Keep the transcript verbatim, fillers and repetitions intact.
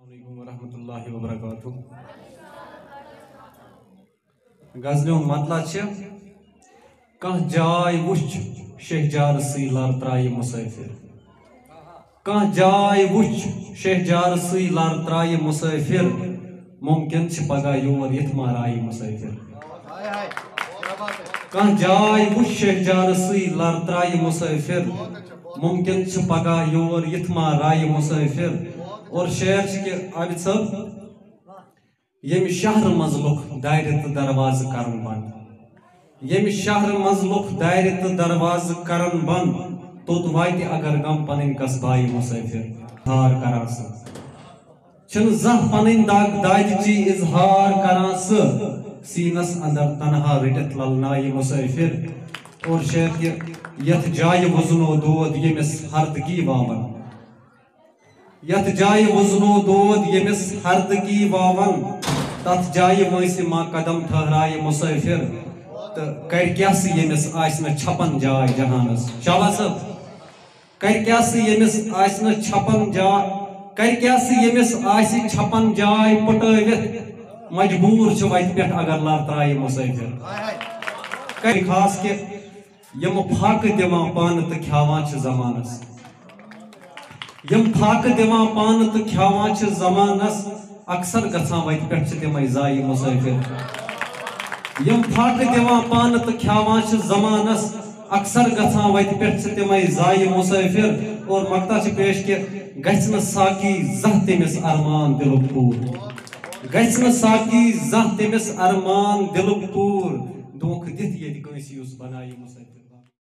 علیکم ورحمۃ اللہ وبرکاتہ۔ غزلہِ ہُنٛد مطلع چھِ، کانٛہہ جاے وٕچھ شہجار سٕے لر ترایہِ مسافر۔ کانٛہہ جاے وٕچھ شہجار سٕے لر ترایہِ مسافر۔ ممکن چھِ پگاہ یور یِتھ ما رایہِ مسافر۔ کانٛہہ جاے وٕچھ شہجار سٕے لر ترایہِ مسافر۔ ممکن چھِ پگاہ یور یِتھ ما رایہِ مسافر۔ اور شعر چھِ کہِ عابد صٲب، ییٚمہِ شہرٕ منٛز لُکھ دارِ تہٕ دروازٕ کرن بنٛد، ییٚمہِ شہرٕ منٛز لُکھ دارِ تہٕ دروازٕ کرن بنٛد، توٚت واتہِ اگر غم پنٕنۍ قصبایہِ مسافر۔ ہار کران سُہ چھِنہٕ زانٛہہ پنٕنۍ دگ دادِ چی اظہار کران سُہ، سیٖنس اندر تنہا رٔٹِتھ للنایہِ مسافر۔ اور شعر کہِ، یتھ جایہِ وُزنو دود ییٚمِس ہردگی واون، یتھ جایہِ وُزنو دود ییٚمِس ہردگی واون، تتھ جایہِ وٲنٛسہِ ما قدم ٹھہرایہِ مسافر۔ تہٕ کرِ کیٛاہ سُہ ییٚمِس آسہِ نہٕ چھپن جاے جہانس۔ شاباش صٲب۔ کرِ کیٛاہ سُہ ییٚمِس آسہِ نہٕ چھپن جاے، کرِ کیٛاہ سُہ ییٚمِس آسہِ چھپن جاے پٹٲوِتھ، مجبوٗر چھُ وتہِ پٮ۪ٹھ اگر لر ترایہِ مسافر۔ کرِ خاص کہِ یِم پھاکہٕ دِوان پانہٕ تہٕ کھیاوان چھِ زمانس۔ یِم پھاکہٕ دِوان پانہٕ تہٕ کھیاوان چھِ زمانس، اکثر گژھان وتہِ پٮ۪ٹھ چھِ تِمے زایہِ مسافر۔ یِم پھاکہٕ دِوان پانہٕ تہٕ کھیاوان چھِ زمانس، اکثر گژھان وتہِ پٮ۪ٹھ چھِ تِمے زایہِ مسافر۔ اور مقطع چھِ پیش کہِ، گژھِ نہٕ ساقی زانٛہہ تٔمِس ارمان دِلُک پوٗر۔ گژھِ نہٕ ساقی زانٛہہ تٔمِس ارمان دِلُک پوٗر۔ دھوکہٕ دِتھ ییٚتہِ کٲنٛسہِ یُس بنایہِ مسافر۔